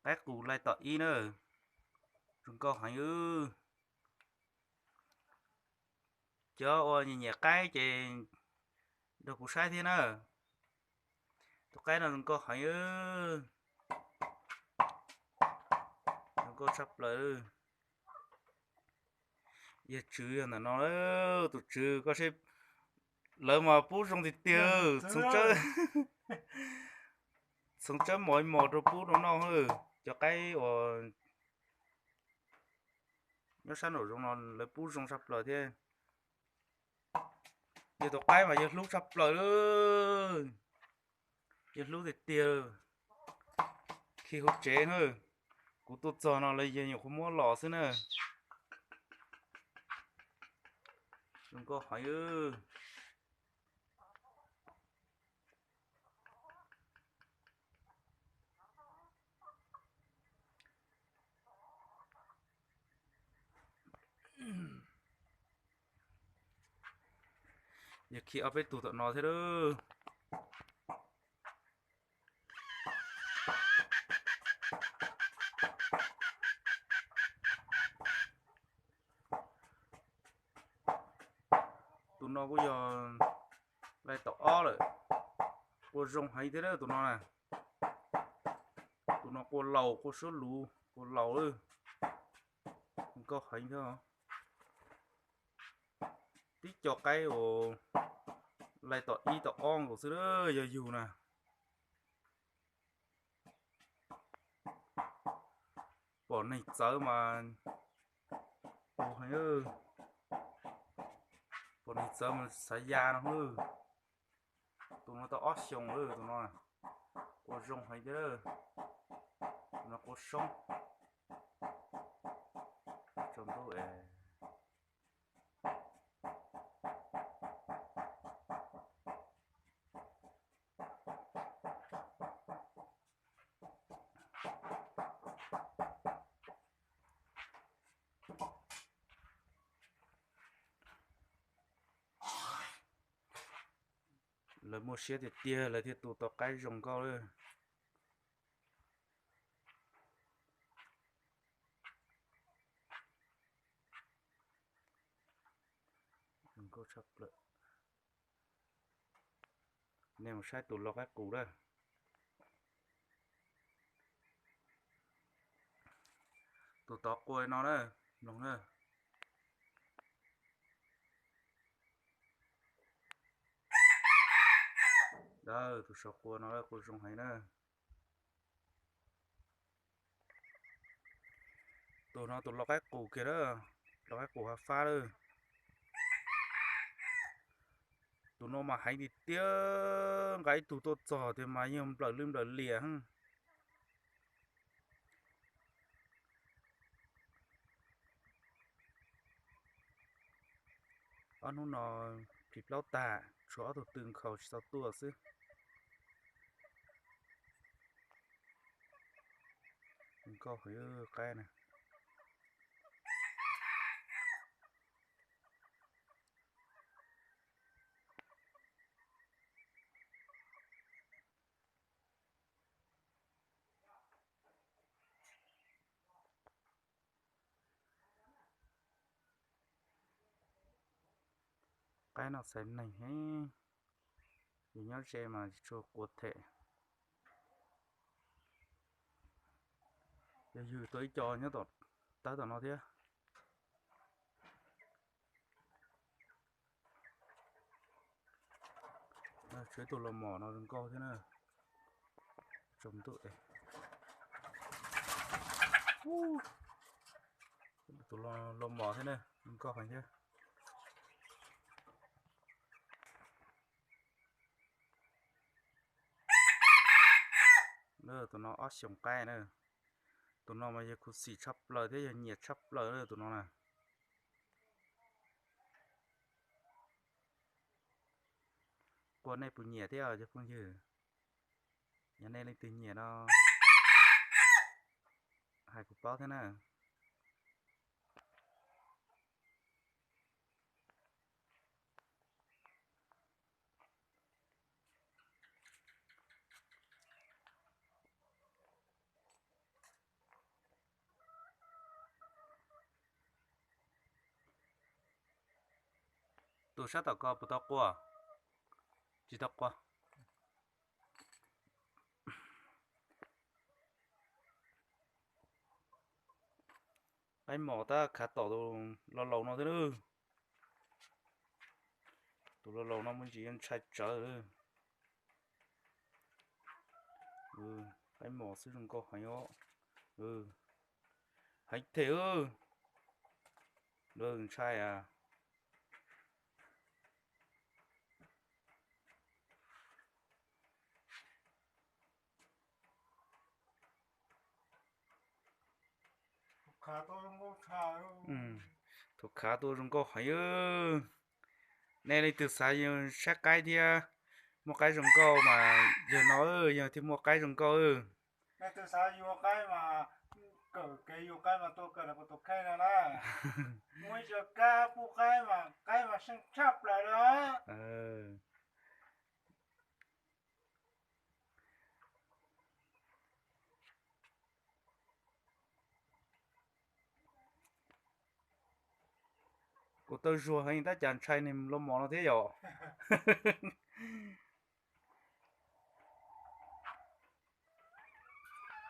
Qaib qus laij tom ib na, zoo nkauj heev. Cov uas nyiam nyiam qaib ces nrog kuv saib thiab na. Tus qaib no zoo nkauj heev, zoo nkauj tshaj plaws. Yawg tswv yog ntawm no, tus tswv koj seb, lawv mas pub zoo tiag tiag, txhoov tsawb mos mos rau pub rau noj. Cov qaib uas nyob sab nraum zoov no lawv pub zoo tshaj plaws thiab. Yawg tus qaib mas yawg hlub tshaj plaws, yawg hlub tiag tiag. Khi hauv tsev na, kuv tuaj txog no lawv yawg nyuam qhuav muab los xwb na. Zoo nkauj heev. Yog khi ob peb tug tom no thiab lawm. Tus no kuj yog laij tom ob lawm. Qua zoo heev thiab tus no na. Tus no qua laus, qua suab luv, qua laus lawm. Nkauj heev thiab. Tib co qaib uas laij tom ib tom ob nkaus xwb yog yug na. Pom neeg txawv mas, pom neeg txawv mas xav ya no. Tus no tau ob xyoos lawm, tus no qua zoo heev thiab. Tus no qua soob. Tsaus ntuj es lawv muaj siab tiag tiag lawv thiaj tu tau qaib zoo nkauj lawm. Zoo nkauj tshaj plaws. Nej mus saib tus lau qaib qus na. Tus tod qua no na, mloog na. Tus saum qua no qua zoo heev na. Tus no tus lau qaib qus kiag na, lau qaib qus hav fab lawm. Tus no mas heev tiag tiag, nqa ib tug tuaj txog tiag mas yeej nplawm lwj nplawm liam. Ob hnub no phim plaub tag, tshuav ob tug tw nkhaus tsis tau tuaj xwb. Nkauj heev qaib na. Qaib no xaiv neeg heev, yus nyob ze mas tsis tshua qua them. Yog yus tau ib co nyob tom tawb tom no thiab. Tshuav ib tug lau mos no zoo nkauj thiab na. Tsaus ntuj es. Tus lau mos thiab na, zoo nkauj heev thiab. Tus no ob xyoos qaib na. Tus no mas yog khuv xim tshaj plaws thiab yog nyiam tshaj plaws tus no na. Qua nej puas nyiam thiab cov phooj ywg? Yog nej leej twg nyiam no hais kuv paub thiab na. Tus sab tom ko puas tau qua? Tsis tau qua. Qaib mos tab khav tom tus laus laus no thiab lawm. Tus laus laus no me ntsis yuav ntshai tsawv lawm. Qaib mos xwb zoo nkauj heev os. Heev thiab. Ntshai a. Tus khav tuaj zoo nkauj heev. Nej leej twg xav yug saib qaib thiab muaj qaib zoo nkauj mas yog no, yog thiaj muaj qaib zoo nkauj. Leej twg xav yuav qaib mas kawm kev yuav qaib mas tuaj kawm ntawm kuv tus kheej no na. Muaj ib co kab pub qaib mas qaib mas seej tshaj plaws li. Kuv tau zuag heev tab cas ntshai niag lub mos no thiab yom.